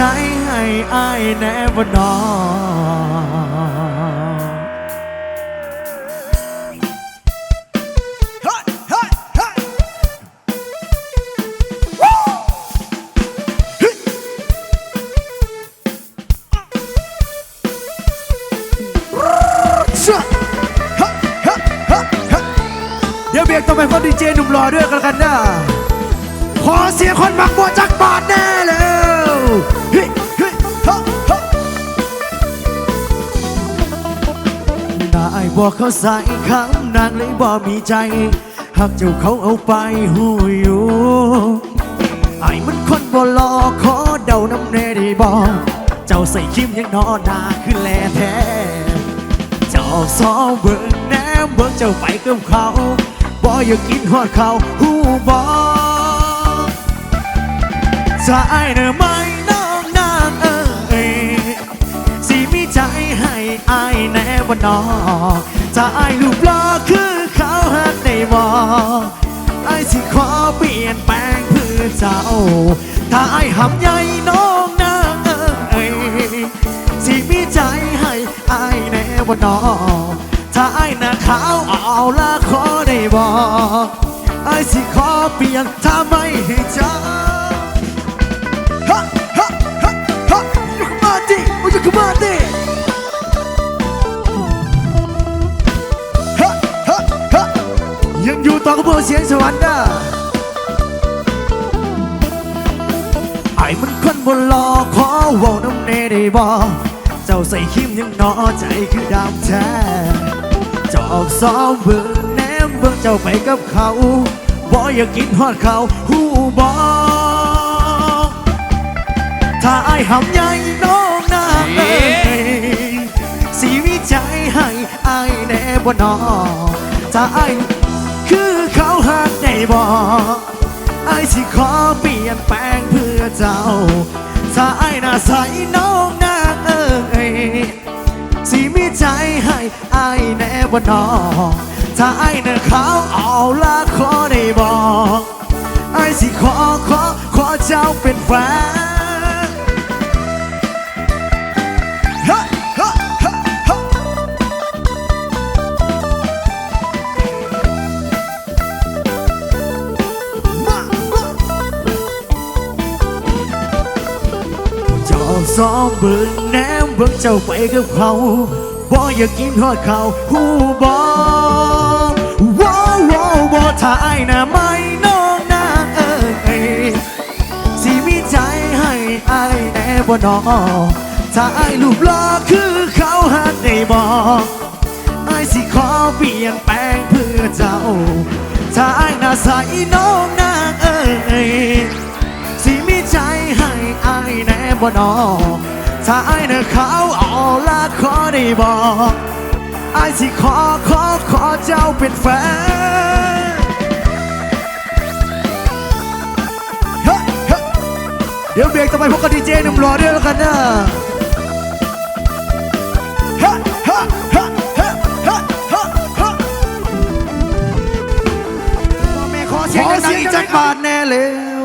ໃຫ້ອ້າຍແດ່ບໍ່ນ້ອ? ດຽວເບຣກຕໍ່ໄປ ຂໍດີເຈໜຸ່ມຫຼໍ່ເດີ ກັນລະກັນເດີ. ຂໍສຽງຄົນມັກມົວຈັກບາດແດ່ແລ້ວ. ນາຍບໍ່ເຂົ້າໃຈຄຳນາງ ເລີຍບໍ່ມີໃຈ ຮັກເຈົ້າເຂົາເອົາໄປຮູ້ຢູ່. ອ້າຍມັນຄົນບໍ່ຫຼໍ່ ຂໍເດົານຳແດ່ໄດ້ບໍ່? ເຈົ້າໃສ່ຄຣີມຫຍັງໜໍ ໜ້າຄືແຫຼແທ້. ເຈົ້າຊອມເບິ່ງແນມເບິ່ງເຈົ້າໄປກັບເຂົາ ບໍ່ຢາກກິນຮອດເຂົາ ຮູ້ບໍ່? ຖ້າອ້າຍນະໄມ້ນ້ອງນາງເອີຍ ຊິມີໃຈໃຫ້ອ້າຍແດ່ບໍ່ນ້ອ? ຖ້າອ້າຍຮູບຫຼໍ່ຄືເຂົາ ຮັກໄດ້ບໍ່? ອ້າຍຊິຂໍປ່ຽນແປງເພື່ອເຈົ້າ. ຖ້າອ້າຍຫຳໃຫຍ່ນ້ອງນາງເອີຍ ຊິມີໃຈໃຫ້ອ້າຍແດ່ບໍ່ນ້ອ? ຖ້າອ້າຍໜ້າຂາວອອລາຂໍໄດ້ບໍ່? ອ້າຍຊິຂໍປ່ຽນທ່າໄມ້ໃຫ້ເຈົ້າ. ຮະ ຮະ ຮະ ຮະ ຍົກມາຕິ ຍົກມາຕິ. ຮະ ຮະ ຮະ ຍັງຢູ່ຕໍ່ກັບພວກສຽງສະຫວັນເດີ. ອ້າຍມັນຄົນບໍ່ຫຼໍ່ ຂໍເວົ້ານຳແດ່ໄດ້ບໍ່? ເຈົ້າໃສ່ຄຣີມຫຍັງໜໍ ໃຈຄືດຳແທ້. ເຈົ້າອອກຊອມເບິ່ງແນມເບິ່ງເຈົ້າໄປກັບເຂົາ ບໍ່ຢາກກິນຮອດເຂົາ ຮູ້ບໍ່? ຖ້າອ້າຍຫຳໃຫຍ່ນ້ອງນາງເອີຍ ຊິມີໃຈໃຫ້ອ້າຍແດ່ບໍ່ນ້ອ? ຖ້າອ້າຍຄືເຂົາ ຮັກໄດ້ບໍ່? ອ້າຍຊິຂໍປ່ຽນແປງເພື່ອເຈົ້າ. ຖ້າອ້າຍໜ້າໃສນ້ອງນາງເອີຍ ຊິມີໃຈໃຫ້ອ້າຍແດ່ບໍ່ນ້ອ? ຖ້າອ້າຍໜ້າຂາວອອລາຂໍໄດ້ບໍ່? ອ້າຍຊິຂໍ ຂໍ ຂໍເຈົ້າເປັນແຟນ. ຮະ ຮະ ຮະ ຮະ. ມາ ມາ. ເຈົ້າຊອມເບິ່ງແນມເບິ່ງເຈົ້າໄປກັບເຂົາ ບໍ່ຢາກກິນຮອດເຂົາ ຮູ້ບໍ່? ວ້າວ ວ້າວ ບໍ່ ຖ້າອ້າຍໜ້າໄມ້ນ້ອງນາງເອີຍ ຊິມີໃຈໃຫ້ອ້າຍແດ່ບໍ່ນ້ອ? ຖ້າອ້າຍຮູບຫຼໍ່ຄືເຂົາ ຮັກໄດ້ບໍ່? ອ້າຍຊິຂໍປ່ຽນແປງເພື່ອເຈົ້າ. ຖ້າອ້າຍໜ້າໃສນ້ອງນາງເອີຍ ຊິມີໃຈໃຫ້ອ້າຍແດ່ບໍ່ນ້ອ? ຖ້າອ້າຍໜ້າຂາວອອລາຂໍໄດ້ບໍ່? ອ້າຍຊິຂໍ ຂໍ ຂໍເຈົ້າເປັນແຟນ. ຮະ ຮະ. ດຽວເບຣກຕໍ່ໄປ ພົບກັບດີເຈໜຸ່ມຫຼໍ່ເດີ ແລ້ວກັນເດີ. ຮະ ຮະ ຮະ. ພໍ່ແມ່ຂໍສຽງ ຂໍສຽງ ດັງໆ ອີກຈັກບາດແດ່ແລ້ວ.